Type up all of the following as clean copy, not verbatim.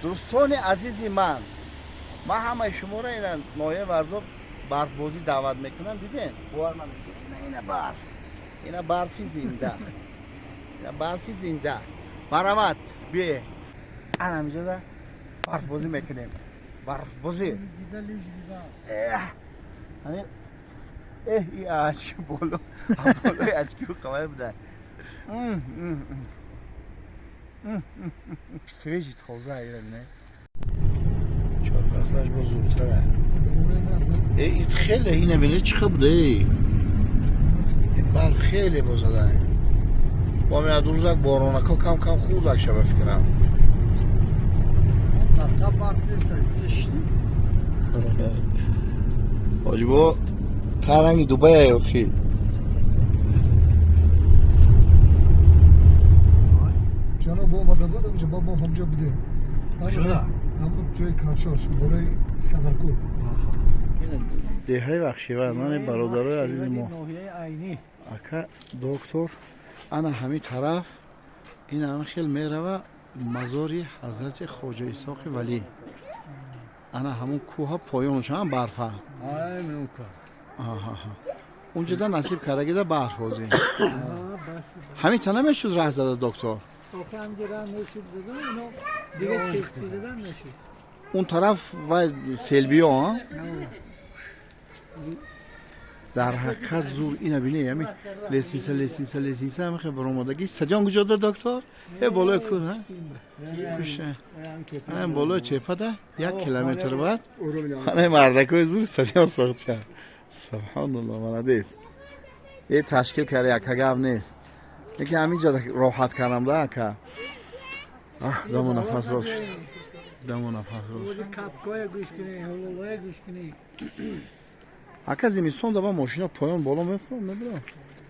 Дӯстони азизи ман, ман ҳамаи шуморо ина ноҳияи Варзоб барфбозӣ даъват мекунам. Диден, бовар намекунед. Ина, ина барф, ина барфи зинда, ина барфи зинда. Марҳамат, бие, ана ҳамиҷода барфбозӣ мекунем, барфбозӣ. Эҳ, и очки боло, болои очки қавай буда. Свежий, тоза, ира бинед. Чорфаслаш боз зудтара. Э, ит хеле, ина бинед, чӣ хел буда. Барф хеле бозада. Бо меяд рӯзак боронако кам кам хурдак шава, фикрам. Барф нест, гуфта. Ҳоҷибо, таранги Дубая ёхи. Ҷаноб омада буд, ҳамҷа мо ҳамҷа будем. Куҷода? Ҳамун ҷои Канчош, болои Искандаркӯл. Деҳаи Вахшива, мани бародарои азизи мо. Ноҳияи Айнӣ. Ака доктор, ана ҳамин тараф ин ҳама хел мерава мазори ҳазрати Хоҷа Исоқи Валӣ. Ана ҳамун кӯҳа поёнш ҳам барфа. Унҷода насиб кардагида барф ҳозир. Ҳамин та намешуд раҳ зада, доктор? Охи, ҳамҷа раҳ мешуд задан, ино дига чести задан мешуд. Он тараф вай селбиё. Дар ҳақиқат зур. Ина бинӣ, ҳами лестница, лестница, лестница, ҳами хел баромадагӣ. Стадион куҷода, доктор? Э, болои кӯҳ, болои тепада, 1 километр баъд. Ана мардакои зур стадион сохтия. Субҳоналло, молодец. Е, ташкил карда, яка гап нест. Лекин ҳамин ҷо роҳат кардам да, ака. Даму нафас рост шуд, даму нафас рост. Капкоя гӯш кунӣ, ҳололоя гӯш кунӣ. Ака, зимистон даба мошина поён боло мефурам, мебурам.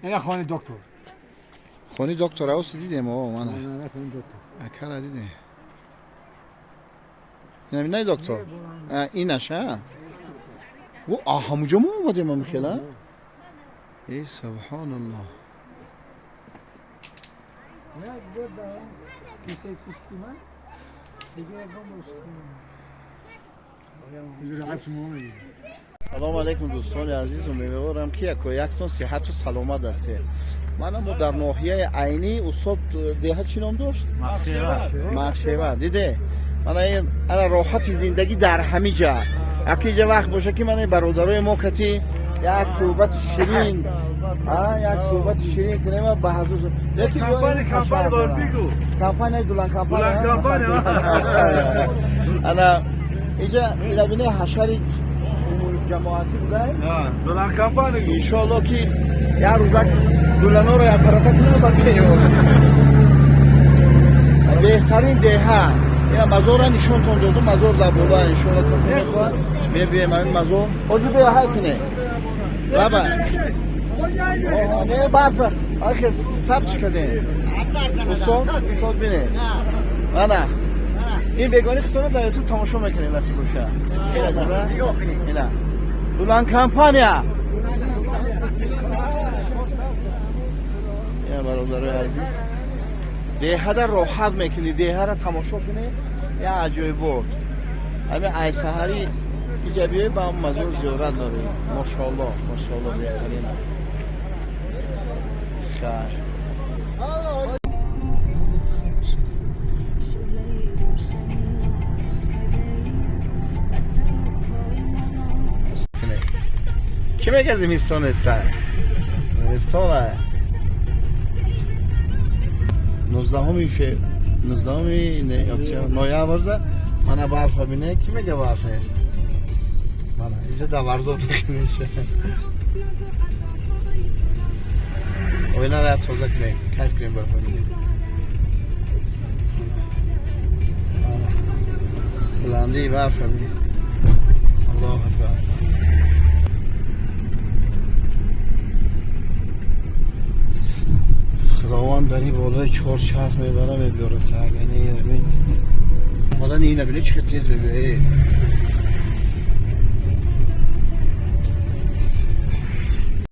Ина хони доктор. Хони доктор аоси дидем, о, мана. Акара дидем. Ина най, доктор, инаш а во ҳамуҷо мо омадем, амихела. Э, субҳоналлоҳ. Як бор дар кисаи пушти ман дига ягон бор. Салому алайкум, дӯстони азиз. Умедворам, ки яко яктон сиҳату саломат ҳастед. Мана мо дар ноҳияи Айнӣ. Устод, деҳа чӣ ном дошт? Махшева. Диде, мана ин ана роҳати зиндагӣ дар ҳамин ҷа. Акиҷа вақт боша, ки мана бародарои мо кати як суҳбати ширин, як суҳбати ширин кунем ба ҳазур. Компания Дулан компания. Ана иҷа илабинаи ҳашари ҷамоатӣ буда. Иншоалло, ки як рӯзак дуланоро яктарафа кунем ба беҳтарин деҳа. Ина мазорра нишонтон додум, мазор дар боло. Иншоалло, касе мехоҳад, мебием ҳамин мазор. Ҳозир бия, ҳай кунем. Лаба не барфа, ахе сабч кардем. Устод, устод, бинед, мана ин бегони хитона дар Ютуб тамошо мекунем, насиб боша. Ина Дулан компания. Я бародарои азиз, деҳада роҳат мекунӣ, деҳара тамошо кунӣ, я аҷоибот. Ҳамин айсаҳарӣ иҷа биёй, ба мазор зиёрат дорӣ. Мошоалло, мошоалло, беҳтарин. Хайр. Ки мега зимистон неста? Зимистона. 19-уми ноябрда мана барфа бине. Ки мега барф нест? Мана инҷа дар Варзоб меша. Оинара тоза кунем, кайф кунем, барфа бинем. Баландии барфа бинем. Аллоҳу акбар. Худованд дар ин болои чор чарх мебара, мебиёрад. Сагани омадани ина бине, чӣ хел тез мебиёе.